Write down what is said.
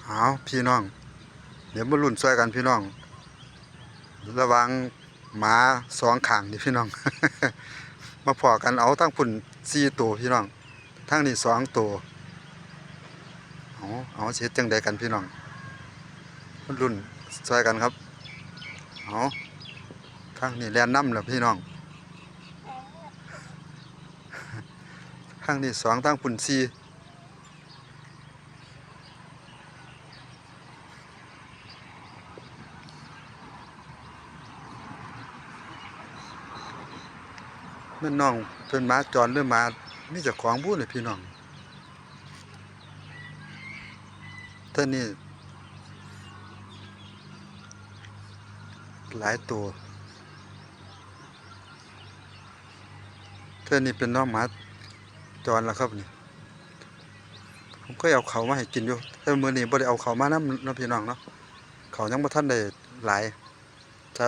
ເອົາ ພີ່ນ້ອງ ດຽວມາລຸ້ນຊ່ອຍກັນພີ່ນ້ອງ ລະຫວ່າງໝາສອງຂ້າງນີ້ພີ່ນ້ອງ ມາພໍ້ກັນ ເອົາ ທາງພຸ້ນສີ່ໂຕພີ່ນ້ອງ ທາງນີ້ສອງໂຕ ເອົາ ເອົາ ຊິເຮັດຈັ່ງໃດກັນພີ່ນ້ອງ ມາລຸ້ນຊ່ອຍກັນຄັບ ເອົາ ທາງນີ້ແລ່ນນຳແລ້ວພີ່ນ້ອງ ທາງນີ້ສອງ ທາງພຸ້ນສີ່ ແມ່ນນ້ອງເປັນໝາຈອນ ຫຼື ໝາມີເຈົ້າຂອງບຸນີ້ພີ່ນ້ອງ ເທື່ອນີ້ຫຼາຍໂຕ ເທື່ອນີ້ເປັນນ້ອງໝາຈອນລະຄັບນີ້ ຜົມເຄີຍເອົາເຂົ້າມາໃຫ້ກິນຢູ່ ແຕ່ມື້ນີ້ບໍ່ໄດ້ເອົາເຂົ້າມານຳເນາະ ພີ່ນ້ອງເນາະ ເຂົ້າຍັງບໍ່ທັນໄດ້ຫຼາຍ ຖ້າ